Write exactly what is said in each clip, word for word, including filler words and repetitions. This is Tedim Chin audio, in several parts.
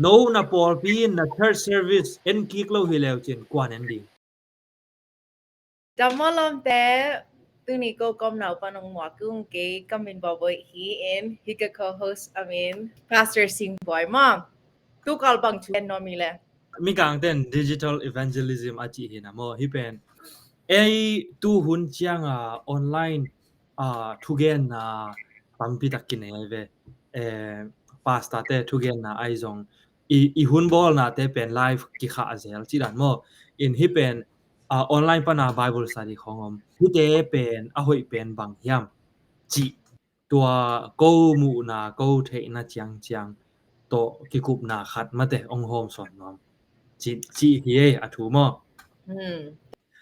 No na pawlpi in na church service en kik lo hi leu cin kuan en ding? Dam maw lawmte, tuni ko ka omna uh pan hong muak ung. Kei ka min Bawi hi in, hih ka co-host a min Pastor Sing Bawi maw. Tu kal bang thu en nuam i le? Mikangte in digital evangelism a cih hi na maw, hih pen. Ei tu hun ciang a online a thugenna tampi tak kinei ve. Eh, pastor te thugenna ahi zong i, i hun bawlnate pen live kikhah zel cih dan maw. In hih pen a online pana Bible study khong om. Hihte pen a hoih pen bang hiam cih tua ko muhna ko theihna ciangciang tawh kikupna khat mate hong hawm sawn nuam cih, cih hi ei a thu maw. Hmm.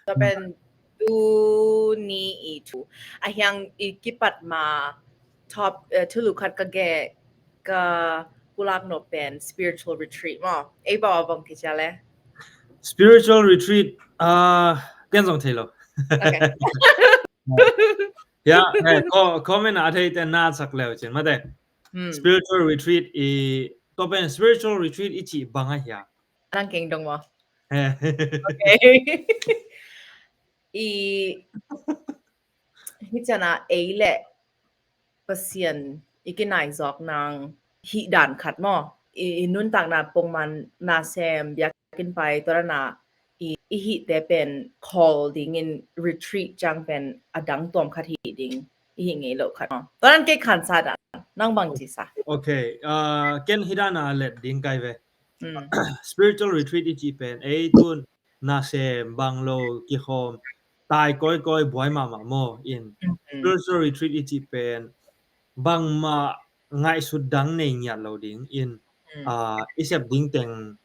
Tua pen tuni i thu a hiang i kipat ma top, eh, thulu khat ka geh ka pulak nop pen spiritual retreat maw. Ei bang a bang kicia le? Spiritual retreat, ah, ken zong thei lo. Okay. Ya, eh, ko-, comment a thei te na sak leu cin mate. Hmm. Spiritual retreat i, tua pen spiritual retreat i cih bang a hia? Nang keng dong maw? Eh. Okay. I, hi ciana ei le Pasian i kinai zawk nang hih dan khat maw. I, i nuntakna pongman na sem biakinn pai tua dana i, i hihte pen call dingin retreat ciang pen a dang tuam khat hi ding i hih ngei loh khat maw. Tua dan kei khansa dan nang bang ci sa? Okay, ah, ken hih dana let ding kai ve. Mm. Spiritual retreat i cih pen ei tun na sem bang lo kikhawm tai kawikawi buai mahmah maw in. Mm-hmm. Spiritual retreat i cih pen bangmah ngaihsut dang nei ngiat lo ding in, mm, ah, i sep ding teng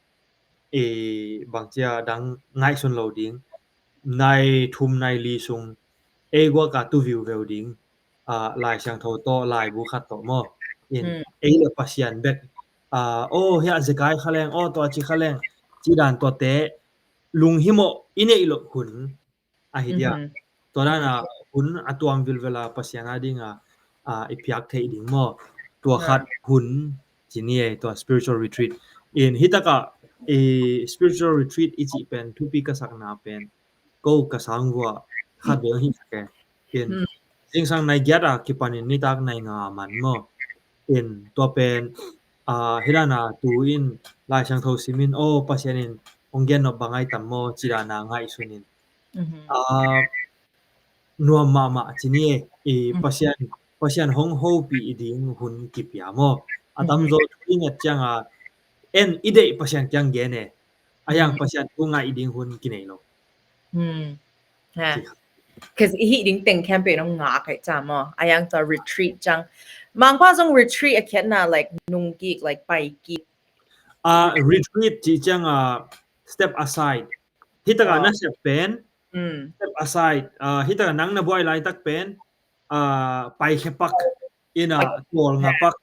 i bangcia dang ngaihsun lo ding. Nai thum nai li sung ei guaka tu viuveu ding, ah, Lai Siangtho tawh laibu khat tawh maw. In, mm, ei le Pasian bek, ah, aw hia zekai kha leng, aw tua ci kha leng, ci dan tuate lunghimawh i neih loh hun ahi dia. Mhm. Tua dana hun a tuam vilvela Pasian a dinga, ah, i piak theih ding maw. Tua khat hun ci ni ei, tua spiritual retreat. In hi taka i spiritual retreat i cih pen thupi ka sakna pen ko ka sangvua khat bel hi sak e. In, hmm, zingsang nai giat a kipanin nitak nai nga man maw. In tua pen, ah, hi dana tu in Lai Siangtho simin, aw Pasian in hong gen nop bang ai tam maw ci dana ngaihsun in. Mhm. Ah, nuam mahmah ci ni e, i, mhm, Pasian, Pasian hong hopih i ding hun kipia maw. A tamzaw, mhm, thu i nget cianga en i deih Pasian kiang gen e. A hiang, mhm, Pasian thu ngaih i ding hun kinei lo. Hmm. Ha. Ci. 'Cause i hih ding teng campaign hong ngak e ca maw. A hiang tua retreat ciang. Mangpa zong retreat a khiatna like nung kik, like pai kik. Ah, retreat ci cianga step aside. Hi taka, oh, na sep pen, mm, step aside. Ah, hi taka nang na buai laitak pen, ah, paikhia pak, ina, pai, tual nga pak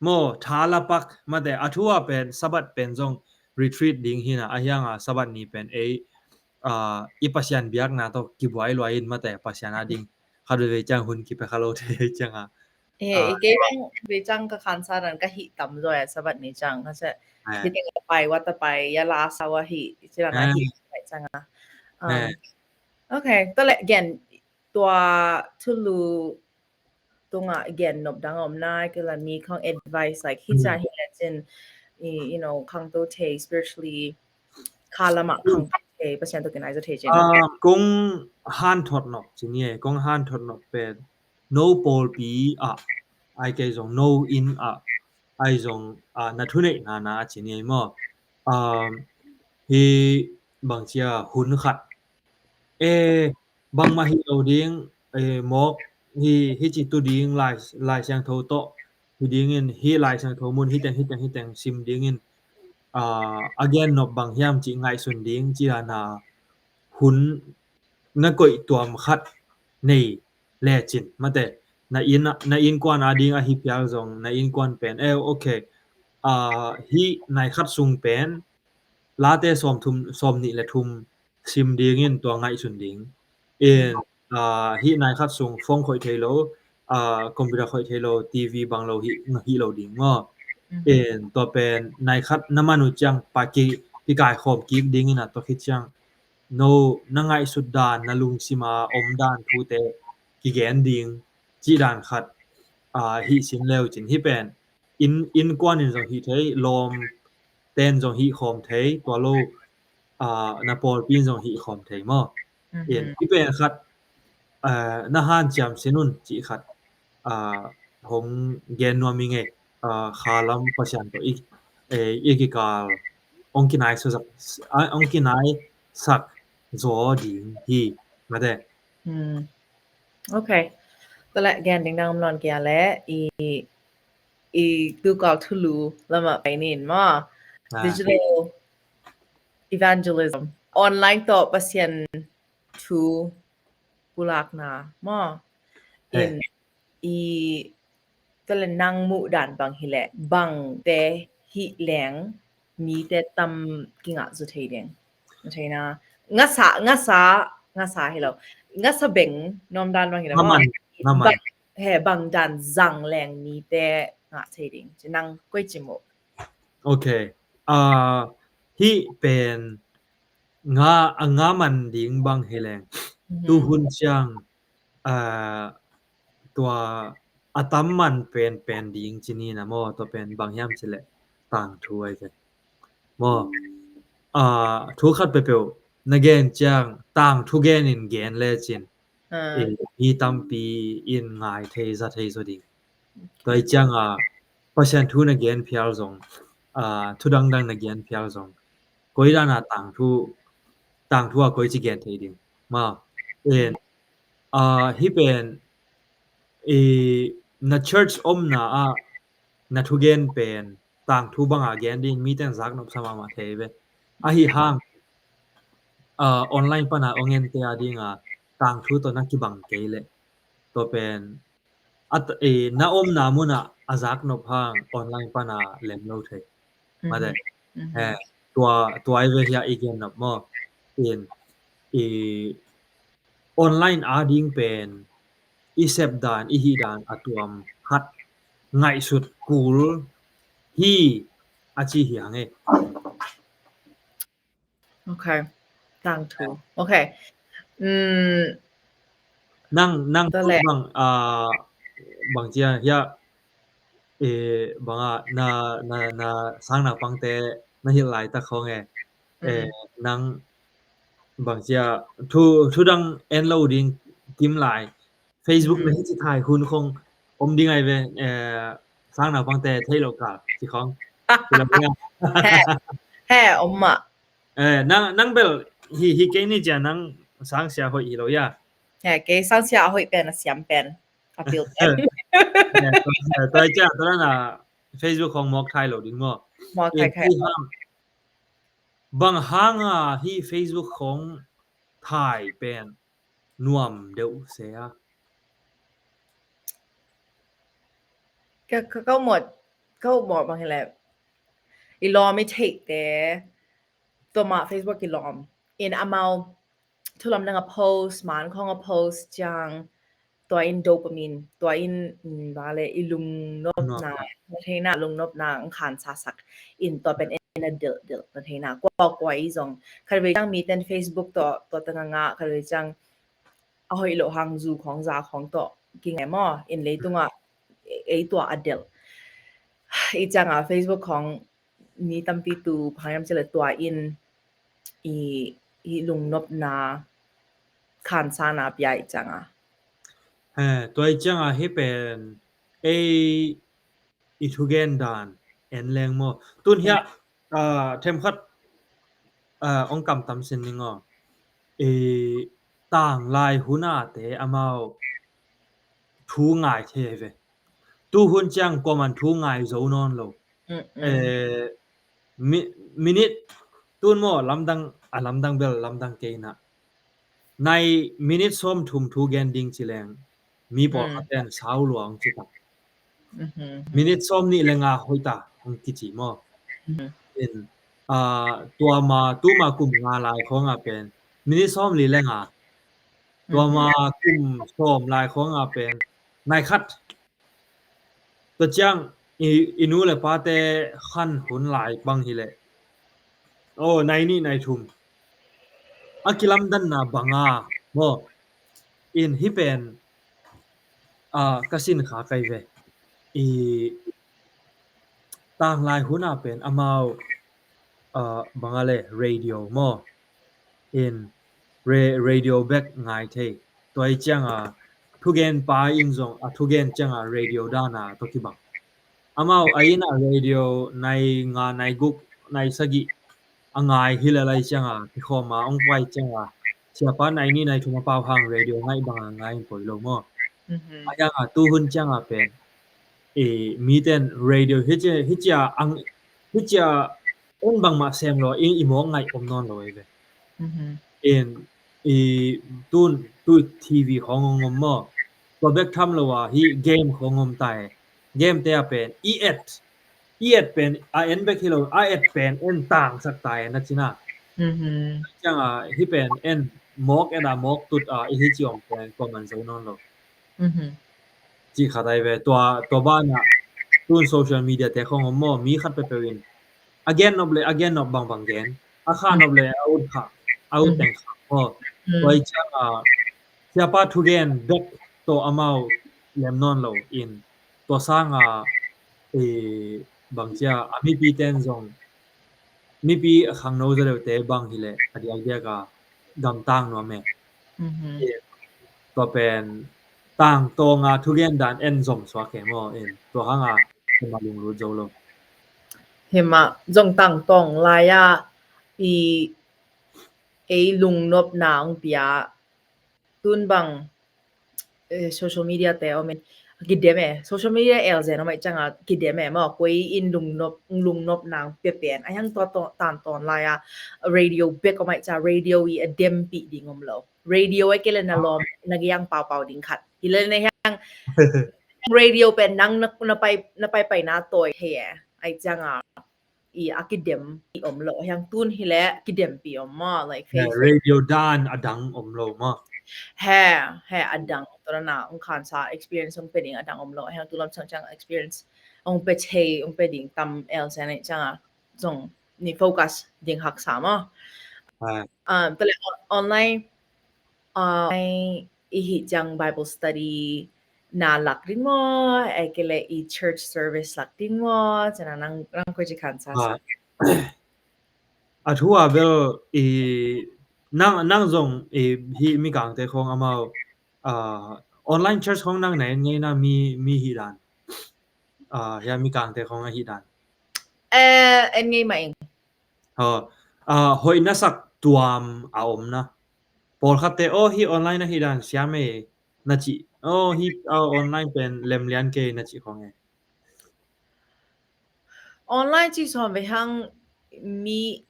maw, thala pak mate. A thu a pen Sabbath pen zong retreat ding hina, a hianga Sabbath ni pen ei, ah, i Pasian biakna tawh kibuai luai in mate, Pasian a ding khat veve ciang hun kipia kha lo thei cianga. Eh, ah, i kei bang vei ciang ka khansa dan ka hih tamzaw a Sabbath ni ciang ka se. Eh. Hi teng a pai, wa ta pai, ya la sa wa hih, ci la na, eh, hih pai ciang a. Um, eh. Okay, tua le gen tua thulu tunga gen nop dang om nai, kila mi khong advice like hi ciang, hmm, hi le cin, i, you know, khangto thei spiritually, kha lama, hmm, khangto thei, Pasian to kinai zo thei cin. Ah, kong hanthot nop ci ni e, kong hanthot nop pen no pawlpi ah, ai kei zong no inn ah, ai zong, ah, na thuneihna na a ci ni ei maw. Um, hi bangcia hun khat, eh, bangmah hi lo ding, eh, mawk hi, hi ci tu ding, Lai, Lai Siangtho tawh hi dingin, hi Lai Siangtho mun hi teng, hi teng, hi teng sim dingin, ah, a gen nop bang hiam ci ngaihsun ding ci dana hun na koih tuam khat nei lecin mate, na inn, na innkuan a ding ahi pial zong na innkuan pen, eh, okay, ah, hi nai khat sung pen Late sawm thum, sawm nih le thum sim dingin tua ngaihsun ding. In, ah, hi nai khat sung phone khoih thei lo, ah, computer khoih thei lo, T V bang lo hi, hi lo ding maw. Mhm. In tua pen nai khat na man uh ciang pa ki, kikaikhawm kik ding in a, tua khit ciang no na ngaihsut dan, na lungsima om dan thute kigen ding cih dan khat, ah, hih sin leu cin. Hih pen inn, innkuan in zong hih thei, lawm ten zong hih khawm thei, tua lo, ah, na pawlpi in zong hih khawm thei maw. Mhm. In hih pen khat, ah, na hanciam sin un cih khat, ah, hong gen nuam i ngei, ah, khalam Pasian tawh i, eh, i kikal hong kinai sak, ah, hong kinai sak zaw ding hi, mate. Hmm. Ok. Tua leh gen ding nang om nawn kei a leh i, i tukal thulu lamah pai ning maw. Ah. Digital evangelism. Online tawh Pasian thu pulakna maw. He. In i, tua leh nang muh dan bang hi leh, bangte hih leng mite tam kingah zaw thei ding? Nga thei na, ngasa, ngasa, ngasa hi lo. Ngasa beng nuam dan bang hi lo. Nga man, nga man. Bang, he, bang dan zang leng mite ngah thei ding? Ci nang koi ci muh. Ok. Ah, hih pen nga, a nga man ding bang hi leng. Mhm. Tu hun ciang, ah, tua a tam man pen, pen ding ci ni na maw, tua pen bang hiam ci leh tangthu ai ve. Maw, ah, thu khat peuhpeuh na gen ciang tangthu gen in gen le cin. Ah. Eh, mi tampi in ngai thei, za thei zaw ding. Ok. Tua i ciang a, Pasian thu na gen phial zong, ah, thu dangdang na gen phial zong, koi dan a tangthu, tangthu a koi ci gen thei ding? Maw, in, ah, hih pen, eh, na church omna ah na thugen pen tangthu banga gen ding, mite in zaknop sa mahmah thei ve. Ahi hang, ah, online pana hong ente a dinga tangthu tawh na kibang kei leh, tua pen a t-, eh, na omna munah a zaknop hang online pana lem lo thei. Mate. Mhm. Mhm. Eh, tua, tua ai ve hia i gen nop maw. In, i online a ding pen i sep dan, i hih dan a tuam khat ngaihsut kul hi a ci hi hang e. Ok. Tangthu. Ok. Mm. Nang, nang, tawleh, bang, ah, bang cia hia, eh, bang a, na, na, na sang naupangte na hilh laitak khong e. Eh, mm, nang bang cia thu, thu dang en lo ding kim lai. Facebook, mm, na hici thai hun khong om ding ai ve, eh, sang naupangte thei lo ka ci khong. Ci lo ka. He, he, om mah. Eh, nang, nang bel hi, hi kei ni cia nang sangsia hoih hi lo ia. He, kei sangsia a hoih pen, a siam pen, a pil pen. Eh, tua, tua cia tua na Facebook khong mawk thai lo ding maw. Mawk thai, eh, khai. Bang hanga hih Facebook khong thai pen nuam deuh se a? Ka, ka, ka mawh, ka mawh bang hi leh, i lawm i theihte, tua mah Facebook i lawm in amau thu lamdang a post, man khong a post ciang, tua in dopamine, tua in, mm, bang a leh i lungnopna, nopna, na theihna lungnopna ang khansa sak in tua pen en a delh delh na theihna. Kua kua i zong khatvei ciang mite in Facebook tawh, tua tanganga khatvei ciang a hoih loh hang zu khong za khong tawh kingai maw, in leitungah ei tua a delh. I cianga Facebook khong mi tampi tu phang hiam ci leh tua in i, i lungnopna khansana pia i cianga. He, tua i cianga hih pen ei i thugen dan en leng maw. Tun hia, ah, themkhat, ah, ong kamtam sin ning aw. I tanglai hunate amau thu ngai thei ve. Tu hun ciang kuaman thu ngai zo nawn lo. Mm, mm. Eh, mi-, minute tun maw lamdang, a lamdang bel lamdang kei na. Nai minute sawm thum thu gen ding ci leng mi pawlkhat ten sau lua hong ci ta. Mhm. Minute sawm nih le nga hoih ta hong kici maw. Mhm. In, ah, tua ma, tu ma kum nga lai khong a pen minute sawm li le nga. Tua ma, mhm, kum sawm lai khong a pen nai khat. Tua ciang i, i nu le pate khan hun lai bang hileh, oh, nai nih nai thum a kilamdanna banga maw, in hih pen, ah, ka sin kha kai ve. I tanglai huna pen amau, ah, banga le radio maw, in re-, radio bek ngai thei. Tua i cianga thugen pa in zong a thugen cianga radio dana tawh kibang. Amau a ina radio nai nga, nai guk, nai sagih a ngai hileh lai cianga kikhawma ong pai cianga siapa nai nih nai thum a pau hang radio ngai banga ngai in poi lo maw. A hianga tuhun cianga pen i miten radio hicia, hicia ang, hicia ong bangmah sem lo, i, i mawk ngaih om nawn lo ei ve. In i tun tu TV khong ong om maw. Tua bek tham lo a hi game khong om tai. Game te a pen i et, i et pen a en bek hi lo, a et pen en tangsak tai na cina. Cianga hi pen en mawk et a mawk tut a i hi ci om pen kua man zo nawn lo. Ci khat ai ve, tua, tua bana tun social media te khong om maw, mi khat peuhpeuh in a gen nop le a gen nop bangbang gen, a kha nop le a ut kha, a ut teng kha maw. Tua i cianga siapa thugen bek tawh amau lem nawn lo in tua sanga i bangcia a mipi ten zong mipi khangno zadeute bang hileh a diakdiaka gamtang nuam e. Tua pen tangtawnga thugen dan en zom suak e maw, in tua hanga hima lunglut zo lo. Hima zong tangtawng lai-a i ei lungnopna ong pia tun bang eh, social media te om in kidem e. Social media el zen om ai cianga kidem e maw, koi in lungnop, lungnop nang pepen a hiang tua to, tan ton lai a radio bek om ai cianga radio i a dem pi ding om lo. Radio ai kele na lom na giang pau pau ding khat. Hile na hiang radio pen nang na, na pai, na pai pai na toi he ai cianga i a kidem i om lo, hiang tun hileh kidem pi om maw, like, yeah, Facebook. Radio dan a dang om lo maw. He, he a dang, tua na ong khansa experience ong pe ding a dang om lo, hiang tu lam sang sang experience ong pe thei, ong pe ding tam el sen ai cianga zong ni focus ding haksa maw. Um, tua le on-, online, uh, i hih ciang Bible study na lak ding maw, ai kele i church service lak ding maw, cina nang, nang koi ci khansa sa. A thu a bel i nang, nang zong i hih mikangte khong amau, ah, online church khong nang na en ngei na mi, mi hih dan. Ah, hia mikangte khong a hih dan. Eh, en ngei ma ing. Aw, ah, hoih na sak tuam a om na. Pawlkhatte, aw, hih online a hih dan siam e na cih. Aw, hih, ah, online pen lemlian kei na cih khong e. Online cih sawm ve hang mi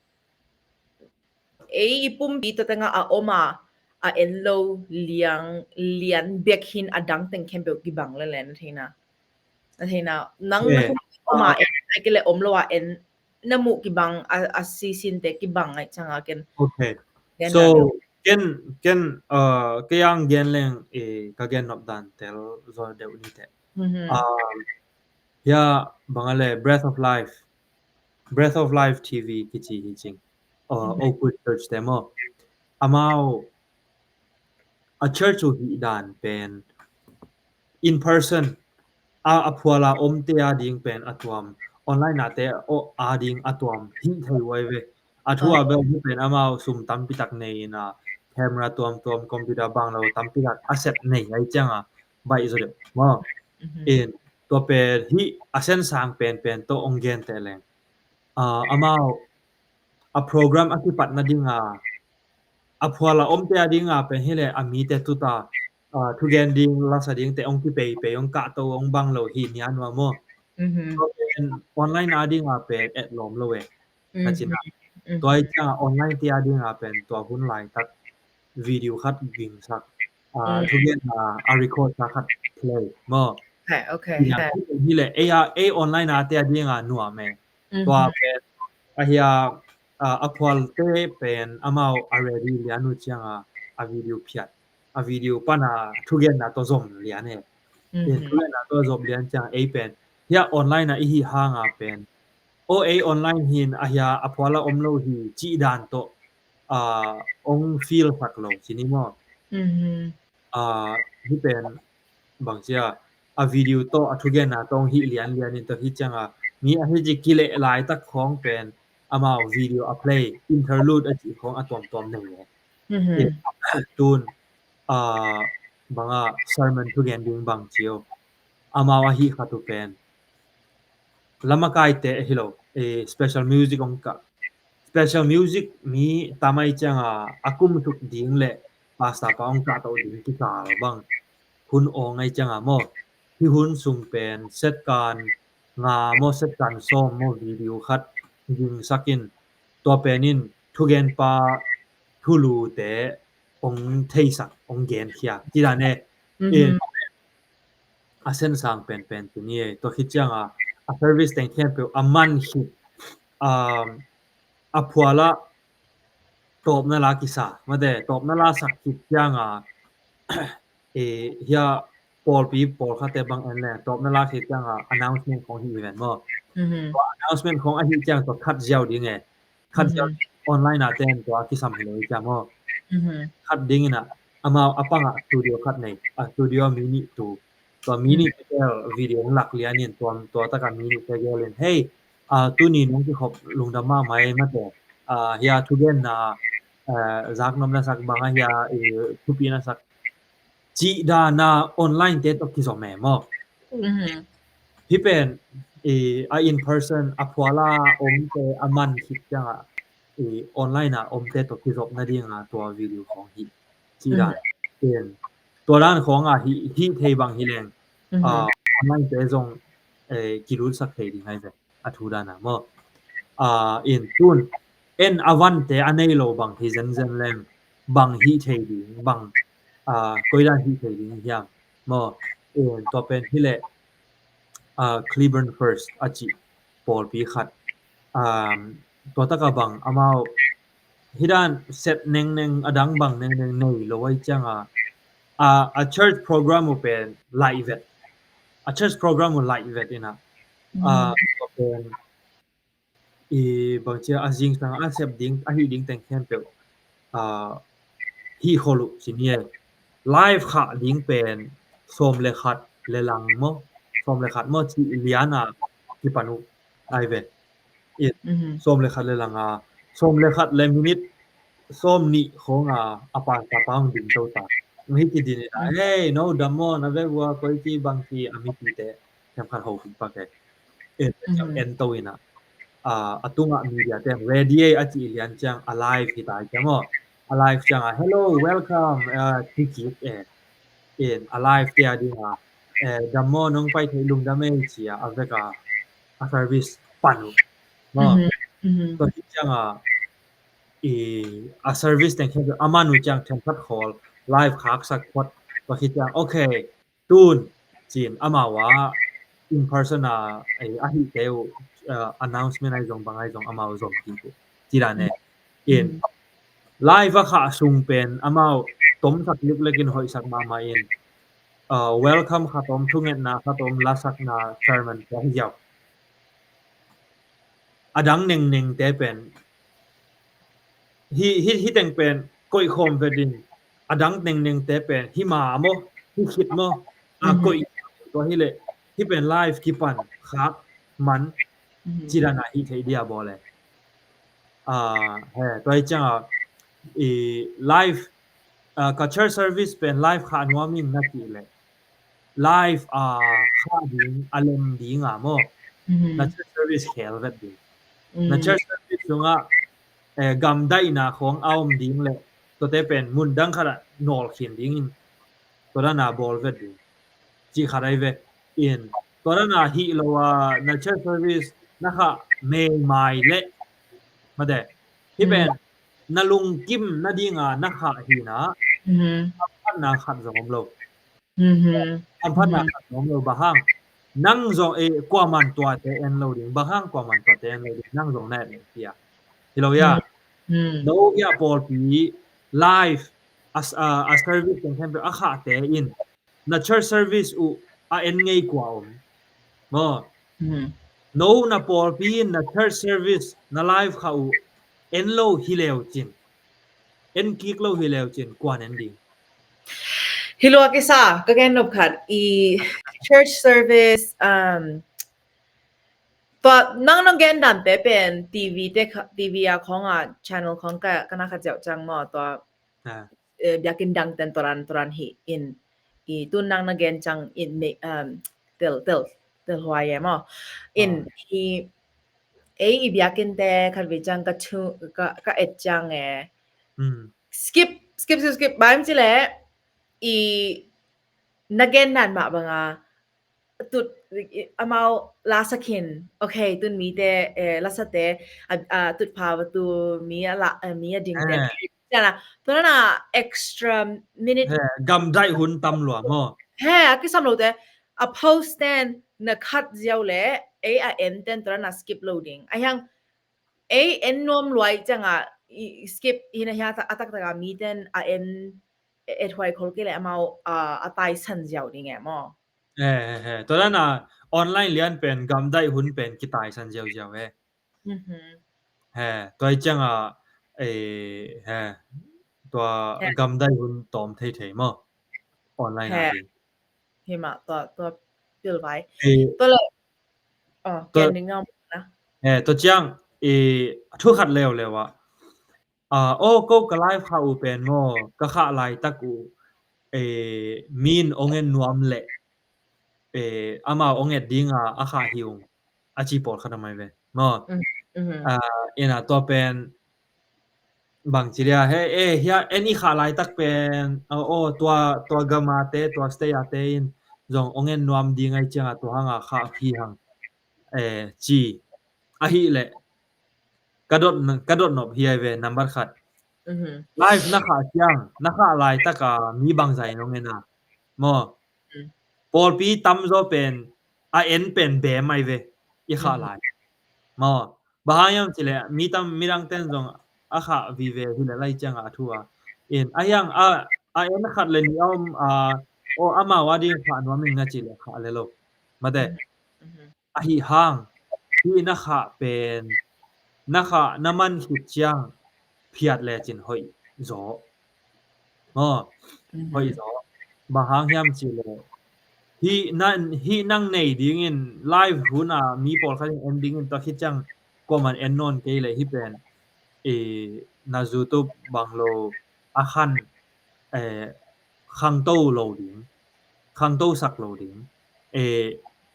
ei i pumpi tua tengah a om a, a en lo liang, lian bek hin a dang teng khempeuh kibang lele na theina. Na theina, nang na om a en, ai kele om lo a en, na muh kibang, a, a sisin te kibang ai cianga ken. Okay. So, ken, ken, uh, kei ang gen leng, eh, ka gen nop dan tel zo deuh ni te. Um, hia bang a le Breath of Life, Breath of Life TV kici hi cing. Uh, Oakwood Church te maw. Amau a church uh hih dan pen in person a, a phuala omte a ding pen a tuam, online a te a ding a tuam hih thei uai ve. A thu a bel hih pen amau sum tampi tak nei in a camera tuamtuam, computer bang lo tampi tak a set nei ai cianga baih zo deuh maw. In tua pen hih a sen sang penpen tawh ong gen teh leng, ah, amau a program a kipat nadinga a phuala omte a dinga pen hileh a mite tuta, ah, thugen ding lasa dingte ong kipeipei, ong kahto, ong bang lo hi nia nua maw. Tua pen online a dinga pen et lawm lo e. Na cina. Tua i cianga online te a dinga pen tua hun laitak video khat gingsak, ah, thugen a, a record sa khat play maw. Hileh ei a, ei online a te a dinga nuam e. Tua pen a hia, ah, a phualte pen amau a ready lian uh cianga a video phiat, a video pana thugenna tawh zom lian e. Thugenna tawh zom lian cianga ei pen hia online ah i hih hanga pen, o ei online hin a hia a phuala om lo hi cih dan tawh, ah, ong feel sak lo ci ni maw? Mhm. Ah, hih pen bang cia a video tawh a thugenna tawh hih lianlian in tawh hih cianga mi a hih ci kileh laitak khawng pen amau video a play, interlude a cih khawng a tuamtuam nei le. Mhm. Tun, ah, banga sermon thugen ding bang cio amau a hih khat uh pen lamakaite ahi lo, eh, special music ong kah. Special music mi tamai cianga a kum suk ding le pastor pa ong kah tawh ding kisal bang hun ong ai cianga maw, hih hun sung pen setkan nga maw, setkan sawm maw video khat gingsak in, tua pen in thugenpa thulute ong theisak, ong genkhia ci dan e. Mhm. In a sensang penpen tu ni e. Tua khit cianga a service teng khempeuh a man khit, um, a phuala tawpna la kisa, mate, tawpna la sak khit cianga, eh, hia pawlpi pawlkhatte bang en le tawpna la khit cianga announcement khawng hi event maw? Mhm. Tua announcement khawng a hih ciang tua khat ziau ding e. Khat ziau online ah ten tua kisam hi lo i ciang maw? Mhm. Khat ding ina amau a panga studio khat nei, a studio mi nih tu. Tua mi nih tegel video lak lian in tua, tua taka mi nih tegel in, "Hei, ah, tuni nong kikhop lungdam mahmah ei mate. Ah, hia thugenna, ah, zaknop na sak bang a hia, eh, thupi na sak." Cih dana online te tawh kizom e maw? Mhm. Hih pen, eh, a in person, a phuala omte a man khit cianga, eh, online a omte tawh kizopna dinga tua video khawng hi. Cih dan. Mhm. Tua dan khawng a hi, hi thei bang hi leng, mhm, ah, online te zong, eh, kilutsak thei ding ai ve. A thu dana maw? Ah, in tun en a vante a nei lo bang hi zenzen leng bang hi thei ding, bang, ah, koi dan hi thei ding hiam maw? In tua pen hi leh, ah, Cleburne First a cih pawlpi khat, um, tua taka bang amau hi dan set nengneng a dang bang nengneng nei lo ai cianga, ah, a church program uh pen laih vet, a church program uh laih vet ina, ah, tua pen i bangcia a zingsang a sep ding, a hih ding teng khempeuh, ah, hih khol uh ci ni e. Live khah ding pen sawm le khat le lang maw, sawm le khat maw cih liana kipan uh ai ve. I, mhm, sawm le khat le langa, sawm le khat le minute sawm nih khawnga a pastor pa hong ding to ta. Hih ci din ina, mm, "Hei, no dam maw, na vek ua koi ci bang ci," a mipite themkhat hopih pak e. En, mhm, en to ina, ah, a tungah media ten ready ei a cih lian ciang a live hi ta ciang maw. A live cianga, "Hello, welcome," ah, ci kik e. In a live te a dinga, eh, "Dam maw, nong pai thei lungdam ei," cia a veka a service pan uh maw. Mhm, mhm. Tua hi cianga i a service teng khempeuh a man uh ciang themkhat khawl live khaksak phot. Tua hi ciang, "Okay, tun," cin amau a in person a, eh, a hihte uh, eh, announcement ai zong bang ai zong amau zom kik uh ci dan e. In, mm, live a khah sung pen amau tomsak liklek in hoihsak mahmah in, uh, welcome khat om, thungetna khat om, lasakna sermon te hi ziau. A dang nengneng te pen hi, hi, hi teng pen koih khawm vet in, a dang nengneng te pen hi ma maw, hi khit maw, a, mhm, koih tua hi leh hi pen live kipan khak man, mhm, ci dan a hi thei dia bawl e. Ah, he, tua hi cianga, i, live, ah, ka church service pen live khah nuam in na cih leh live, ah, khah ding, a lem dinga maw. Mhm. Na church service khel vet ding. Mm. Na church service sungah, eh, gamdaihna khawng a om ding leh tuate pen mun dang khatah nawl khin dingin tua dana bawl vet ding. Cih khat ai ve. In, tua dana hih lo a na church service na khah meimai leh, mate, hih pen, mm, na lungkim nadinga na khah hina, mhm, hamphatna khat zong om lo. Mhm. Hamphatna, mhm, khat zong om lo, bang hang? Nang zong, eh, kuaman tuate en lo ding, bang hang kuaman tuate en lo ding, nang zong na et lo cia. Hi lo ia. Mhm. No ia pawlpi live a, a, a service teng khempeuh a khahte in na church service uh a en ngei kua om? Maw, No na pawlpi in na church service na live kha uh en lo hi leu cin, en kik lo hi leu cin, kuan en ding? Hi lua kisa, ka gen nop khat i church service, um, tua nang nang gen dan te pen T V te kha, T V a khong a channel khong ka, ka na khat ziau cang maw, tua biakin dang ten tua ran tua ran hi in, i tun nang na gen cang in, um, tel tel tel huai e maw. In i ei i biakin te khat vei cang ka thu ka, ka et cang e. Skip, skip, skip, skip, baim ci le i na gen nan mah banga tut amau lasak hin. Okay, tun mite, eh, lasate, a, a, tut pha va tu mi a la, eh, mi a ding te. Cana, tua na extra minute. Gamdaih hun tam lua maw. He, a kisam lo te, a post ten na khat ziau le, ei a en ten tua na skip lo ding. A hiang, ei en nuam luai canga, i skip hi na hia a taktak a mi ten a en et huai khol kei le amau, a, a taisan ziau ding e maw. He, he, he. Tua dan a online lian pen gamdaih hun pen kitaisan ziauziau e. He, tua i cianga, e, he, tua gamdaih hun tawm thei thei maw. Online a ding. Hi mah, tua, tua pilvai. Tua le, tua ciang, e, thu khat leuleu ah. A, aw, ko ka live kha uh pen maw, ka khah laitak uh, e, min ong en nuam leh, e, amau ong et dinga a khah hi ung, a ci pawlkhat a mai ve maw. A, ina tua pen bang ci lia, he, e, hia en i khah laitak pen, aw, tua, tua gama te, tua state a te in zong ong en nuam ding ai cianga tua hanga khah hi hang, e, ci. Ahih leh ka dot, ka dot nop hi ai ve, number khat. Live na khah ciang, na khah laitaka mi bangzah in ong en a maw. Pawlpi tamzaw pen a en pen bem ai ve, i khah lai maw. Bang hang hiam ci le mi tam, midang ten zong a khah vive hi le lai cianga a thu a. In a hiang a, a en khat le nih a om a, aw, amau a ding khah nuam ing na ci le khah le lo. Mate. Ahi hang, hih na khah pen, na khah na man khit ciang phiat lecin hoih zaw. Aw, hoih zaw. Bang hang hiam ci le, hih na, hih nang nei dingin live hun a mi pawlkhat in en dingin tua khit ciang kuaman en nawn kei le hih pen, e, na YouTube bang lo a khan, e, khangto lo ding, khangto sak lo ding. E,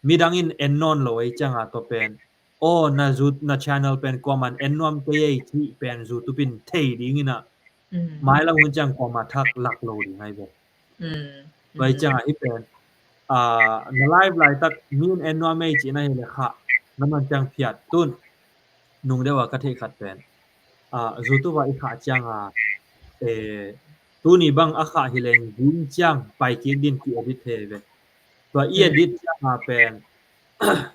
midang in en nawn lo ei cianga tua pen, aw, na zu-, na channel pen kuaman en nuam kei ei cih pen YouTube in thei dingin a, mailam hun ciang kuama thak lak lo ding ai ve. Tua ei cianga hih pen, a, na live laitak mi in en nuam ei cih na hi le khah na man ciang phiat tun. Nung deuh a ka theih khat pen, a, YouTube a i khah cianga, e, tuni bang a khah hi leng ding ciang pai kik din ki edit thei ve. Tua i edit cianga pen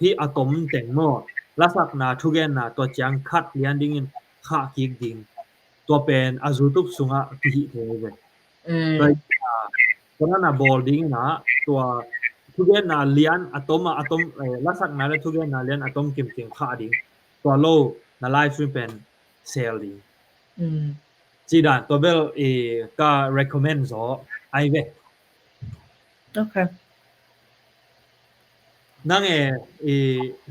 hih a tom teng maw, lasakna thugenna tua ciang khat lian dingin khah kik ding. Tua pen a YouTube sungah kihih thei ve. Tua, a, tua na bawl dingin a, tua thugenna lian a tom a, a tom, e, lasakna le thugenna lian a tom kimkim khah ding. Tua lo na live stream pen sel ding. Ci dan tua bel, e, ka recommend zaw ai ve. Okay. Nang e, e,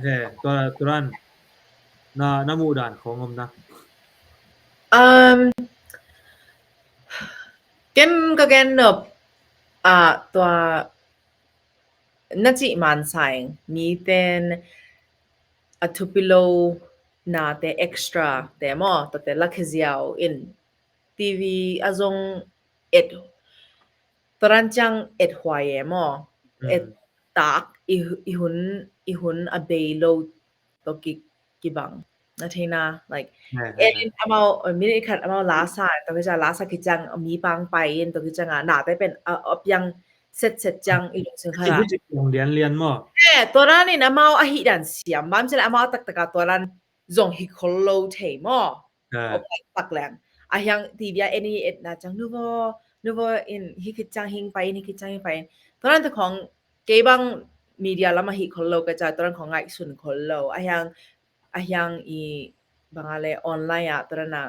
he, tua, tua dan na, na muh dan khong om na. Um, ken ka gen nop, a, tua na cih man sa ing, mi ten a thupi lo nate extra te maw, tate lakhia ziau in T V a zong et, tua dan ciang et huai e maw. Et tak i, i hun, i hun a bei lo tua ki, kibang. Na theina, like, en in amau, minute khat amau lasa, tua ki ciang lasa ki ciang mi pang pai in, tua ki ciang a nate pen a, a piang set set ciang i lungsim khat a. Lian lian maw. E, tua dan in amau a hih dan siam bam ci le amau taktaka tua dan zong hi khol lo thei maw. Op tak leng. A hiang T V a en i etna ciang nuvo, nuvo in hi khit ciang hing pai in, hi khit ciang hing pai in. Tua dan ta khong kei bang media lam a hih khol lo ka ca, tua dan khong ngaihsun khol lo. A hiang, a hiang i bang a le online ah tua dan a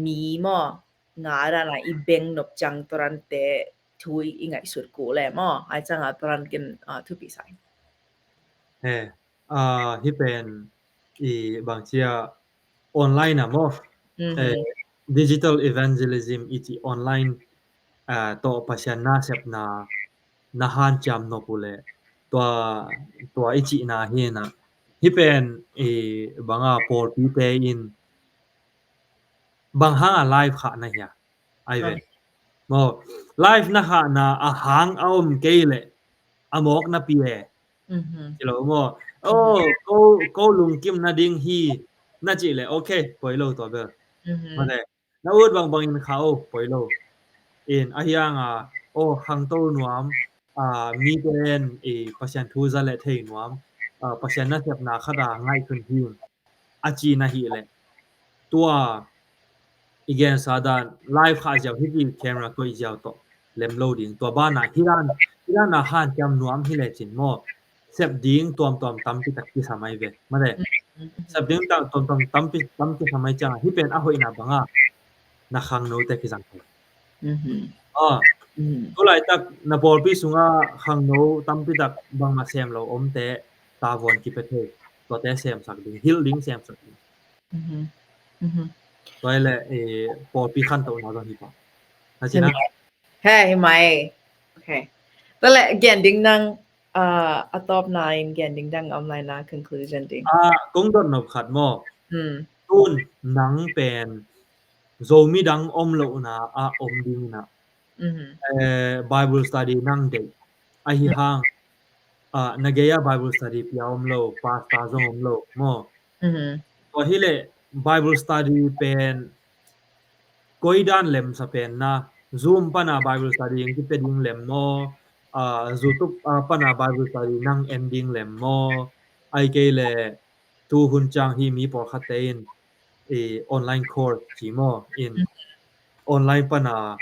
mi maw, nga dan a i beng nop ciang tua dan te thu i ngaihsut kul le maw. Ai ciang a tua dan ken, ah, thupi sa ing. He, ah, hih pen i bang cia online ah maw. Mhm. Eh, digital evangelism i cih online, ah, tawh Pasian nasepna na hanciam nop uh leh tua, tua i cihna hi na. Hih pen i bang a pawlpite in bang hang a live khah na hia? Ai ve. Maw, live na khahna a hang a om kei leh a mawk na pi e. Mhm. Ci lo maw. Oh, ko, ko lungkim na ding hi na cih leh, okay, poi lo tua bel. Mhm. Mate, na ut bangbang in kha o, poi lo. In a hiang a, oh, khangto nuam, ah, mite in i Pasian thu za le thei nuam, ah, Pasian nasepna khat a ngaihsun hi a ci na hih leh, tua i gensa dan live khah ziau hih camera koih ziau tawh lem lo ding. Tua banah hih dan, hih dan a hanciam nuam hi lecin maw, sep ding tuamtuam tampi tak kisam ai ve. Mate, sep ding tuamtuam tampi, tam kisam ai ciang a hih pen a hoihna bang a na khangnote kizang thei. Mhm. Ah, mhm. Tu laitak na pawlpi sungah khangno tampi tak bangmah sem lo omte tavuan kipia thei. Tuate semsak ding, hilh ding, semsak ding. Mhm. Mhm. Tua hi leh, eh, pawlpi khantohna zong hi pah. Na cina. He, hi mai. Okay. Tua leh gen ding dang, ah, a tawpna in gen ding dang om lai na, conclusion ding. Ah, kong dot nop khat maw. Hmm. Tun nang pen Zomi dang om lohna a om ding na. Mhm. Eh, Bible study nang deih. Ahi hang, ah, na gei a Bible study pia om lo, pastor zong om lo maw. Mhm. Tua hi leh Bible study pen koi dan lemsa pen na, Zoom pana Bible study ing kipia ding lem maw, ah, YouTube, ah, pana Bible study nang en ding lem maw, ai kei leh tu hun ciang hi mi pawlkhatte in i online course ci maw in online pana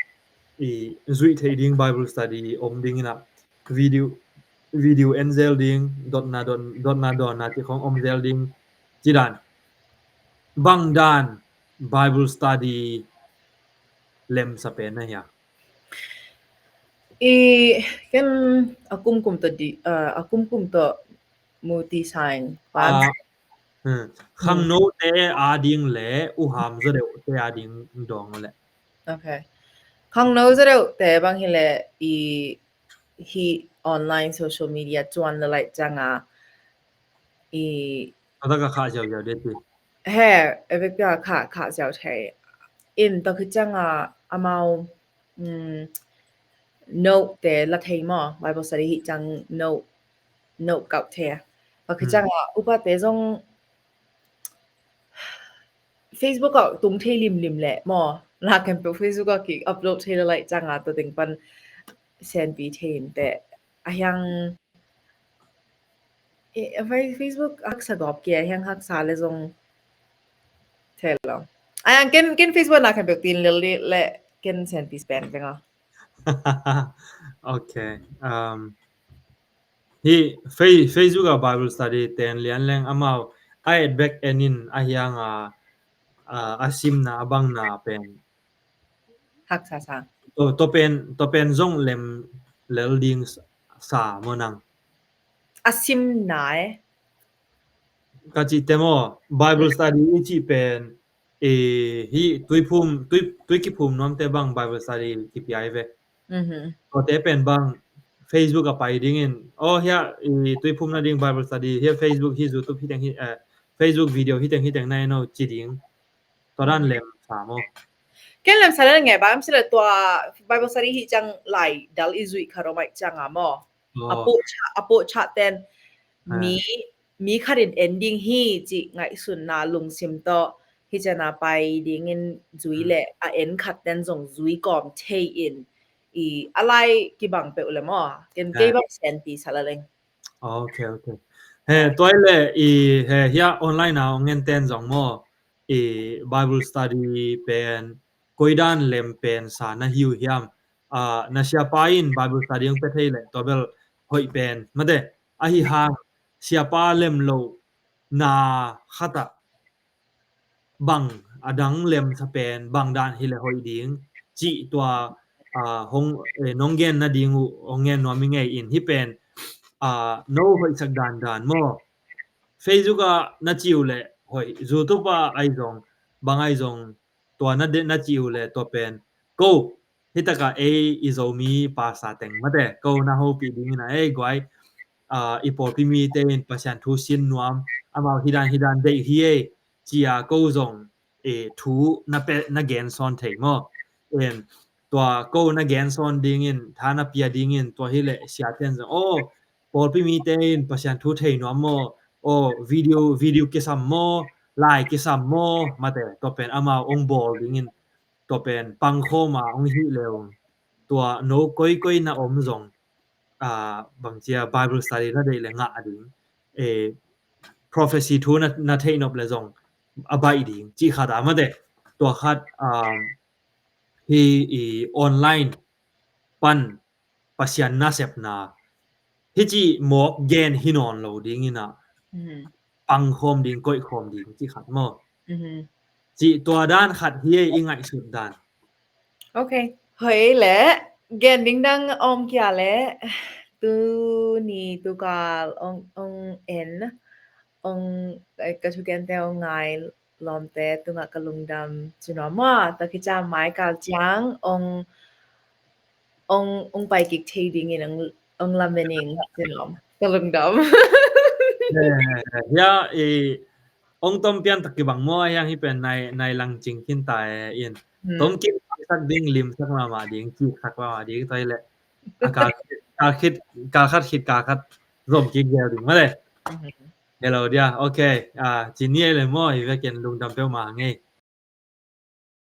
i zuih theih ding Bible study om ding in a video, video en zel ding, dotna, dot, dotna dawnna cih khong om zel ding ci dan. Bang dan Bible study lemsa pen na hia? I ken a kumkum tawh di, ah, a kumkum tawh mu ti sa ing pan. Ah, hmm. Khangnote a ding le uham zaw deuhte a ding dawng leh. Okay. Khangno zaw deuhte bang hi leh i hi online social media cuan le laih ciang a i a tak a khah ziauziau deuh ti. He, a vekpi a khah, khah ziau thei. In tua khit ciang a amau, mm, note te la thei maw, Bible study hih ciang note, note kauh thei. Tua khit ciang a upate zong Facebook ah tung thei limlim leh maw, na khempeuh Facebook ah ki upload thei le laih ciang a tua teng pan senpi thei in teh. A hiang Eh, a Facebook haksa gawp kei a, hiang haksa le zong thei lo. A hiang ken, ken Facebook na khempeuh tin lel dih leh ken senpi pen veng a. Okay. Um, hi Fe-, Facebook a Bible study ten lian leng amau a et bek en in a hiang a, a, a simna a bangna pen haksa sa. To, to pen, to pen zong lem lel ding sa maw nang? A simna e. Ka cih te maw, Bible study i cih pen, eh, hi tuiphum, tui, tui kiphum nuamte bang Bible study kipia hi ve. Mhm. Tuate pen bang Facebook a pai dingin, oh, hia, i tuiphum na ding Bible study, hia Facebook, hi YouTube, hi teng, hi, eh, Facebook video, hi teng, hi teng na en o ci ding. Tua dan lem sa maw? Ken lem sa dan nge bang, am sila tua Bible study hi ciang lai dal i zuih kha ro mai ciang a maw. Oh. A poh cha, a poh cha ten mi, mi khat in en ding hi ci ngaihsunna lungsim tawh hi ciang a pai dingin zui le a en khat ten zong zui kawm thei in i a lai kibang peuh le maw. Ken kei bang senpi sa la leng. Okay, okay. He, tua le i he hia online a ong en ten zong maw. I Bible study pen koi dan lem pen sa na hi uh hiam? Ah, na siapa in Bible study ong pe thei le tua bel hoih pen mate. Ahi hang siapa lem lo na khat ah bang a dang lemsa pen bang dan hi le hoih ding cih tua, ah, hong, eh, nong gen nading uh hong gen nuam i ngei in hih pen, ah, no hoihsak dandan maw. Facebook ah na ci uh le hoih, YouTube ah ahi zong, bang ahi zong tua na de na ci uh le tua pen ko hih takah ei i Zomi pasa teng mate ko na hopih dingin a ei guai, ah, i pawlpi mite in Pasian thu sin nuam amau hidan hidan deih hi ei cia ko zong, eh, thu na pe na gen sawn thei maw. En tua ko na gen sawn dingin tha na pia dingin tua hi le siaten zong aw pawlpi mite in Pasian thu thei nuam maw, aw video video kisam maw, lai kisam maw mate tua pen amau ong bawl dingin tua pen pangkhawm a ong hih leu tua no koikoi na om zong, ah, bangcia Bible study na deih le ngah ding, eh, prophecy thu na, na theih nop le zong a baih ding cih khat a mate tua khat, um, hi i online pan Pasian nasepna hi cih mawk gen hi nawn lo dingin ah pangkhawm ding koihkhawm ding cih khat maw. Cih tua dan khat hi ei i ngaihsut dan. Ok. Hoi le gen ding dang om kia le tuni tukal ong ong en ong, eh, ka thukente ong ngai lawmte tungah ka lungdam ci nuam maw. Tua khit ciang mai kal ciang ong ong ong pai kik thei dingin ong ong lamen ing ci nuam ka lungdam. Ya i ong tom pian tak kibang maw hiang hi pen nai nai lang cing khin ta e in. Tom kik sak ding limsak mahmah ding kik sak mahmah ding toi le a kal kal khit kal khat khit kal khat zom kik gel ding male. Hello dia. Ok. Ah, ci ni le maw hi vekin lungdam peuhmah ngei.